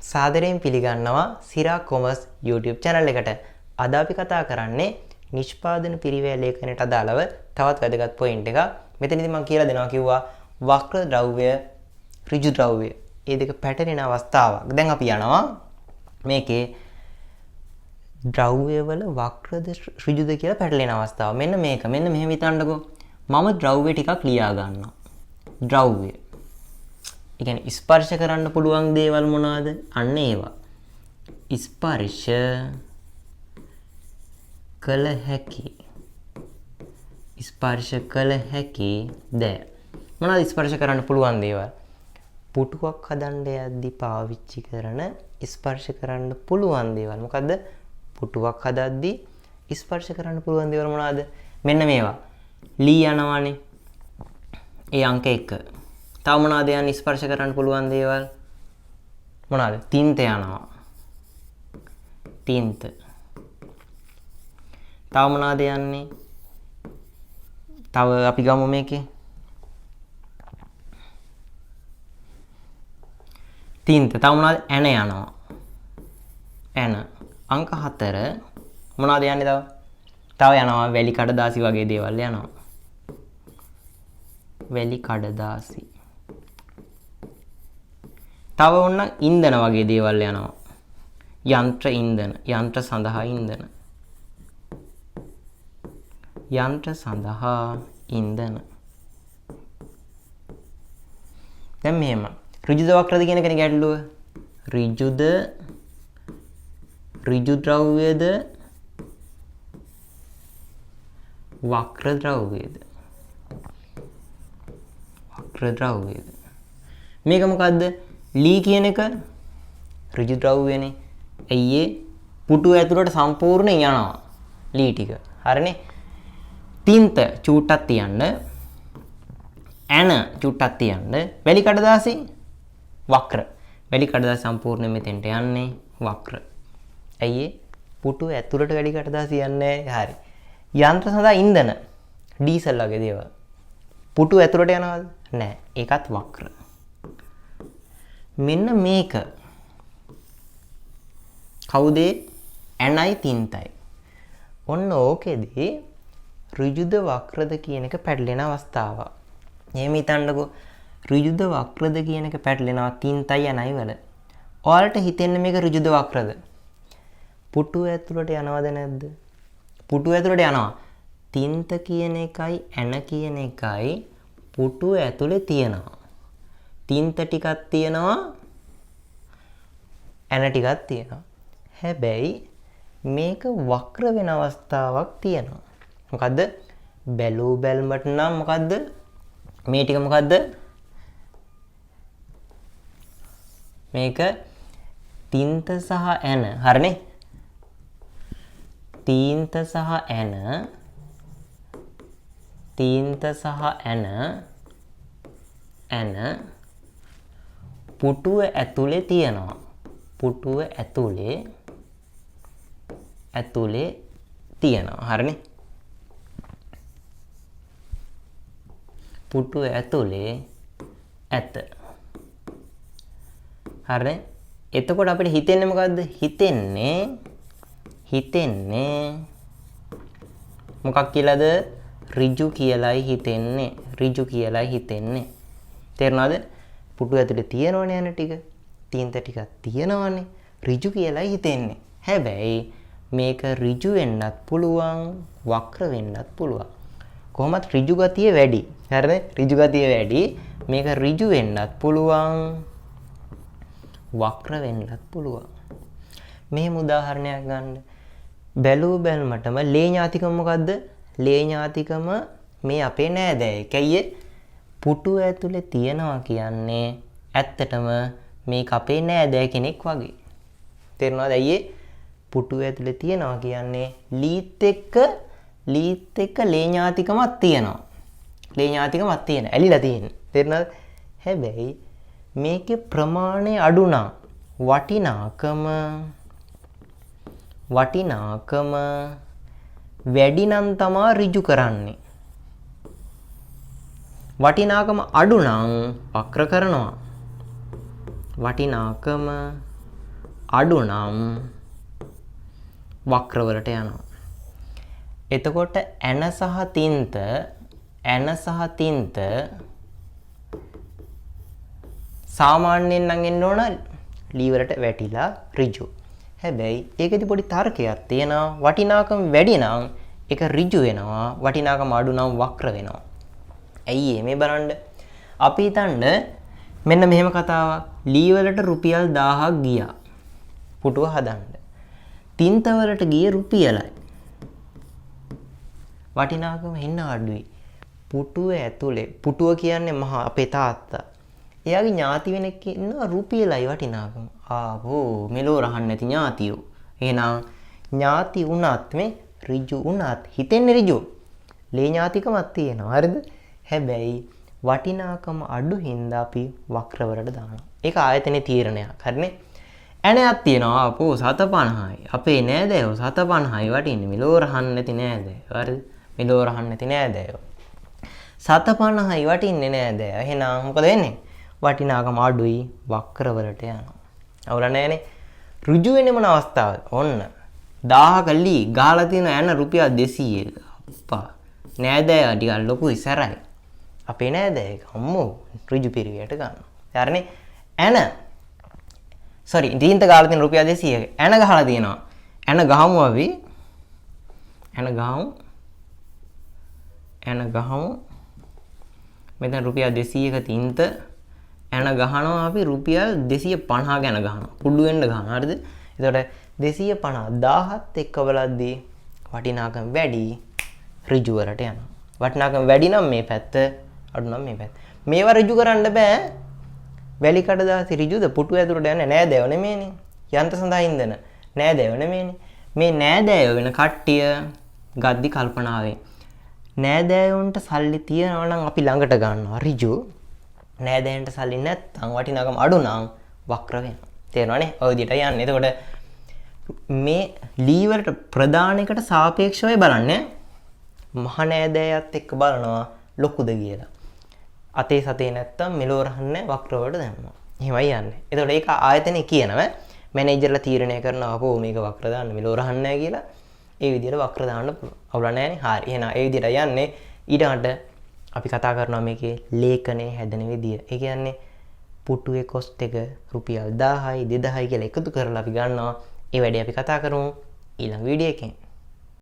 සාදරයෙන් පිළිගන්නවා සිරා commerce YouTube channel එකට. අද අපි කතා කරන්නේ නිෂ්පාදන පිරිවැය ලේඛනයට අදාළව තවත් වැදගත් පොයින්ට් එකක්. මෙතනදී මම කියලා දෙනවා කිව්වා වක්‍ර ද්‍රව්‍ය, ඍජු ද්‍රව්‍ය. මේ දෙක පැටලෙන අවස්ථාවක්. දැන් අපි යනවා මේකේ ද්‍රව්‍යවල වක්‍රද ඍජුද කියලා පැටලෙන අවස්ථාව. මෙන්න මේක. මෙන්න මෙහෙම හිතන්නකෝ. මම ද්‍රව්‍ය ටිකක් ලියා ගන්නවා. ද්‍රව්‍ය. ඒ කියන්නේ ස්පර්ශ කරන්න පුළුවන් දේවල් මොනවාද? අන්න ඒවා. ස්පර්ශ කළ හැකි. ස්පර්ශ කළ හැකි දෑ. මොනවාද ස්පර්ශ කරන්න පුළුවන් දේවල්? පුටුවක් හදන්න යද්දි පාවිච්චි කරන ස්පර්ශ කරන්න පුළුවන් දේවල්. මොකද්ද? පුටුවක් හදද්දි ස්පර්ශ කරන්න පුළුවන් දේවල් මොනවාද? මෙන්න මේවා. ලී යනවානේ. ඒ අංක 1. තව මොනවාද යන්නේ ස්පර්ශ කරන්න පුළුවන් දේවල්? මොනවාද? තින්ත යනවා. තින්ත. තව මොනවාද යන්නේ? තව අපි ගමු මේකේ. තින්ත. තව මොනවාද? ඇන යනවා. ඇන. අංක 4 මොනවාද යන්නේ තව? තව යනවා වැලි කඩදාසි වගේ දේවල් යනවා. වැලි කඩදාසි. තව ඔන්න ඉන්ධන වගේ දේවල් යනවා. යන්ත්‍ර ඉන්ධන, යන්ත්‍ර සඳහා ඉන්ධන. යන්ත්‍ර සඳහා ඉන්ධන. දැන් මෙහෙම ඍජුද වක්‍රද කියන එකනේ ගැටලුව. ඍජුද ඍජු ද්‍රව්‍යද වක්‍ර ද්‍රව්‍යද? වක්‍ර ද්‍රව්‍යද? මේක මොකද්ද? ලී කියන එක ඍජු ද්‍රව්‍යනේ. ඇයි ඒ පුටුව ඇතුළට සම්පූර්ණයෙන් යනවා ලී ටික. හරිනේ? තින්ත චූට්ටක් තියන්න. ඇන චුට්ටක් තියන්න. වැලි කඩදාසි වක්‍ර. වැලි කඩදාසි සම්පූර්ණයෙන් මෙතෙන්ට යන්නේ වක්‍ර. ඇයි ඒ පුටුව ඇතුළට වැලි කඩදාසි යන්නේ නැහැ. හරි. යන්ත්‍ර සඳහා ඉන්ධන ඩීසල් වගේ දේවල්. පුටුව ඇතුළට යනවද? නෑ. ඒකත් වක්‍ර. මෙන්න මේක කවුද? ඇනයි තින්තයි. ඔන්න ඕකෙදී ඍජුද වක්‍රද කියන එක පැටලෙන අවස්ථාවක්. එහෙම හිතන්නකෝ ඍජුද වක්‍රද කියන එක පැටලෙනවා තින්තයි ඇනයි වල. ඔයාලට හිතෙන්නේ මේක ඍජුද වක්‍රද? පුටුව ඇතුළට යනවද නැද්ද? පුටුව ඇතුළට යනවා. තින්ත කියන එකයි ඇන කියන එකයි පුටුව ඇතුලේ තියෙනවා. තින්ත ටිකක් තියෙනවා, ඇන ටිකක් තියෙනවා. හැබැයි මේක වක්‍ර වෙන අවස්ථාවක් තියෙනවා. මොකද්ද? බැලූ බැල්මට නම් මොකද්ද? මේ ටික මොකද්ද? මේක තින්ත සහ ඇන. හරිනේ? තීන්ත සහ ඇන, තීන්ත සහ ඇන, ඇන පුටුව ඇතුලේ තියෙනවා. පුටුව ඇතුලේ ඇතුලේ තියෙනවා. හරිනේ? පුටුව ඇතුලේ ඇත. හරිනේ? එතකොට අපිට හිතෙන්නේ මොකද්ද? හිතෙන්නේ මොකක් කියලාද? ඍජු කියලායි හිතෙන්නේ. ඍජු කියලායි හිතෙන්නේ. තේරුණාද? පුටුව ඇතුලේ තියෙනවනේ යන ටික. තීන්ත ටිකක් තියෙනවනේ. ඍජු කියලායි හිතෙන්නේ. හැබැයි මේක ඍජු වෙන්නත් පුළුවන්, වක්‍ර වෙන්නත් පුළුවන්. කොහොමත් ඍජු ගතිය වැඩි. හරිද? ඍජු ගතිය වැඩි. මේක ඍජු වෙන්නත් පුළුවන්, වක්‍ර වෙන්නත් පුළුවන්. මෙහෙම උදාහරණයක් ගන්න. බැලූ බැල්මටම ලේ ඥාතිකම මොකද්ද? ලේ ඥාතිකම මේ අපේ නෑදෑයෙක්. ඇයි ඒ? පුටුව ඇතුලේ තියනවා කියන්නේ ඇත්තටම මේක අපේ නෑදෑ කෙනෙක් වගේ. තේරුණාද? ඇයි ඒ? පුටුව ඇතුලේ තියනවා කියන්නේ ලීත් එක්ක ලේ ඥාතිකමක් තියෙනවා. ලේ ඥාතිකමක් තියෙන. ඇලිලා තියෙන. තේරුණාද? හැබැයි මේකේ ප්‍රමාණය අඩු නම් වටිනාකම වැඩි නම් තමා ඍජු කරන්නේ. වටිනාකම අඩු නම් වක්‍ර කරනවා. වටිනාකම අඩු නම් වක්‍ර වලට යනවා. එතකොට ඇන සහ තින්ත, ඇන සහ තින්ත සාමාන්‍යයෙන් නම් එන්න ඕන ලී වලට වැටිලා ඍජු. හැබැයි ඒකෙදි පොඩි තර්කයක් තියෙනවා. වටිනාකම වැඩි නම් ඒක ඍජු වෙනවා, වටිනාකම අඩු නම් වක්‍ර වෙනවා. ඇයි මේ බලන්න. අපි හිතන්න මෙන්න මෙහෙම කතාවක්. ලී වලට රුපියල් 1000ක් ගියා පුටුව හදන්න. තින්ත වලට ගියේ රුපියලයි. වටිනාකම එන්න අඩුයි. පුටුව ඇතුලේ, පුටුව කියන්නේ මහා අපේ තාත්තා. එයාගේ ඥාති වෙනෙක් ඉන්නවා රුපියලයි වටිනාකම. ආවෝ මෙලෝ රහන්න නැති ඥාතියෝ. එහෙනම් ඥාති වුණත් මේ ඍජු වුණත් හිතෙන්නේ ඍජු. ලේ ඥාතිකමක් තියෙනවා. හරිද? හැබැයි වටිනාකම අඩු හින්දා අපි වක්‍ර වලට දානවා. ඒක ආයතනයේ තීරණයක්. හරිනේ? ඇණයක් තියෙනවා. අපෝ 750යි. අපේ නෑදෑයෝ 750යි වටින්නේ. මෙලෝ රහන්න නැති නෑදෑයෝ. හරිද? මෙලෝ රහන්න නැති නෑදෑයෝ. 750යි වටින්නේ නෑදෑයෝ. එහෙනම් මොකද වෙන්නේ? වටිනාකම අඩුයි වක්‍ර වලට යනවා. අවුල නෑනේ. ඍජු වෙන්නේ මොන අවස්ථාවද? ඔන්න 1000ක ලී ගහලා තියෙන ඇන රුපියල් 200. අප්පා නෑදෑයෝ ටිකක් ලොකුයි සැරයි. අපේ නෑදෑයෙක් අම්මෝ ඍජු පිරිවියට ගන්නවා. හරිනේ? ඇන සෝරි තීන්ත ගහලා තියෙන රුපියල් 200ක ඇන ගහලා තියෙනවා. ඇන ගහමු අපි. ඇන ගහමු. ඇන ගහමු. මෙතන රුපියල් 200ක තීන්ත ඇන ගහනවා අපි රුපියල් 250 ගැන ගහනවා. කුඩු වෙන්න ගහනවා. හරිද? එතකොට 250 1000ත් එක්ක බලද්දී වටිනාකම වැඩි ඍජු වලට යනවා. වටිනාකම වැඩි නම් මේ පැත්ත, අඩු නම් මේ පැත්ත. මේවා ඍජු කරන්න බෑ. වැලි කඩදාසි ඍජුද පුටු ඇතුළට යන්නේ නෑදෑයෝ නෙමෙයිනේ. යන්ත්‍ර සඳහා ඉන්ධන නෑදෑයෝ නෙමෙයිනේ. මේ නෑදෑයෝ වෙන කට්ටිය ගද්දි කල්පනාවෙන් නෑදෑයොන්ට සල්ලි තියනවා නම් අපි ළඟට ගන්නවා ඍජු. නෑදෑයන්ට සල්ලි නැත්තම් වටිනාකම අඩු නම් වක්‍ර වෙනවා. තේරෙනවනේ? ඔය විදිහට යන්නේ. එතකොට මේ ලී වලට ප්‍රධාන එකට සාපේක්ෂවයි බලන්නේ. මහ නෑදෑයත් එක්ක බලනවා ලොකුද කියලා. අතේ සතේ නැත්තම් මෙලෝ රහන්නේ වක්‍ර වලට දැම්මා. එහෙමයි යන්නේ. එතකොට ඒක ආයතනේ කියනවා මැනේජර්ලා තීරණය කරනවා අපෝ මේක වක්‍ර දාන්න මෙලෝ රහන්නේ නැහැ කියලා. ඒ විදිහට වක්‍ර දාන්න පුළුවන්. අවුල නෑනේ. හරි. එහෙනම් ඒ විදිහට යන්නේ. ඊළඟට අපි කතා කරනවා මේකේ ලේඛනයේ හැදෙන විදිය. ඒ කියන්නේ පුටුවේ කොස්ට් එක රුපියල් 1000යි 2000යි කියලා එකතු කරලා අපි ගන්නවා. ඒ වැඩේ අපි කතා කරමු ඊළඟ වීඩියෝ එකෙන්.